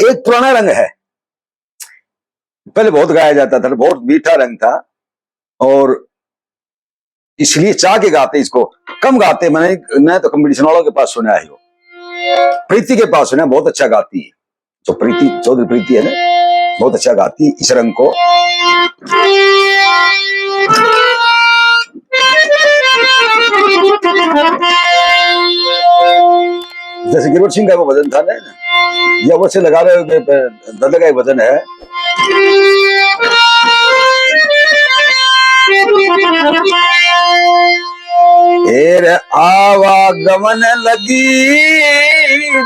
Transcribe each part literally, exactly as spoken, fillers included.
एक पुराना रंग है, पहले बहुत गाया जाता था, बहुत मीठा रंग था, और इसलिए चाह के गाते इसको, कम गाते। मैंने, मैं तो कंपटीशन वालों के पास सुना है, वो प्रीति के पास सुना, बहुत अच्छा गाती है। जो प्रीति, चौधरी प्रीति है ना, बहुत अच्छा गाती है इस रंग को। जैसे गिरवट सिंह का वो भजन था ना, या वो से लगा रहे हो, दर्द का एक भजन है। एर आवागमन लगी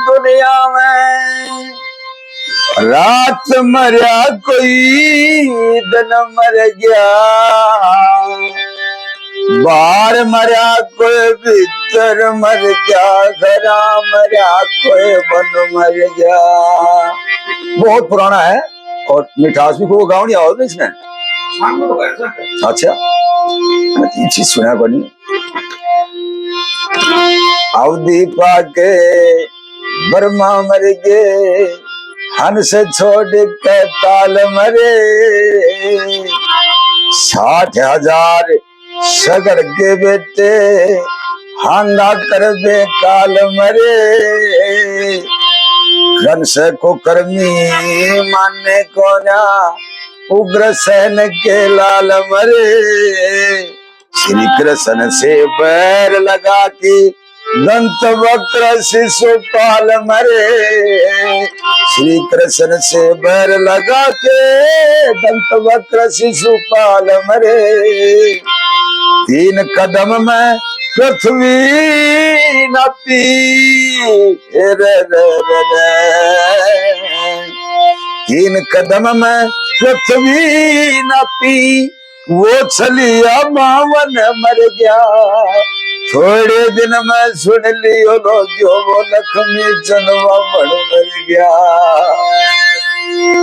दुनिया में, रात मरया कोई दिन मर गया, बाहर मरया कोई भीतर मर गया, घरा मरया कोई बन मर गया। बहुत पुराना है और मिठास भी खूब गावनी और इसने। अच्छा, मैं तो ये चीज सुना कोनी। अवधि पाके ब्रह्मा मर गए, हंस छोड़ के ताल मरे, साठ हजार सगड़ के बेटे, हांगा कर बेकाल मरे। कंस कुकर्मी माने कोना, उग्रसेन के लाल मरे। श्री कृष्ण से बैर लगा के, दंत वक्र शिशुपाल मरे। श्री कृष्ण से बैर लगा के, दंत वक्र शिशुपाल मरे। तीन कदम में पृथ्वी नापी, रे, रे, रे, रे। तीन कदम में पृथ्वी नापी, वो छलिया मावन मर गया। थोड़े दिन में सुन लियो लोग्यो, वो लक्ष्मी चंद बामण मर गया।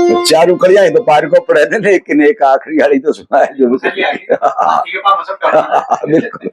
तो चारू कड़ियां ही तो पार को पड़े ने, लेकिन एक आखिरी वाली तो सुना है जो भी। बिल्कुल।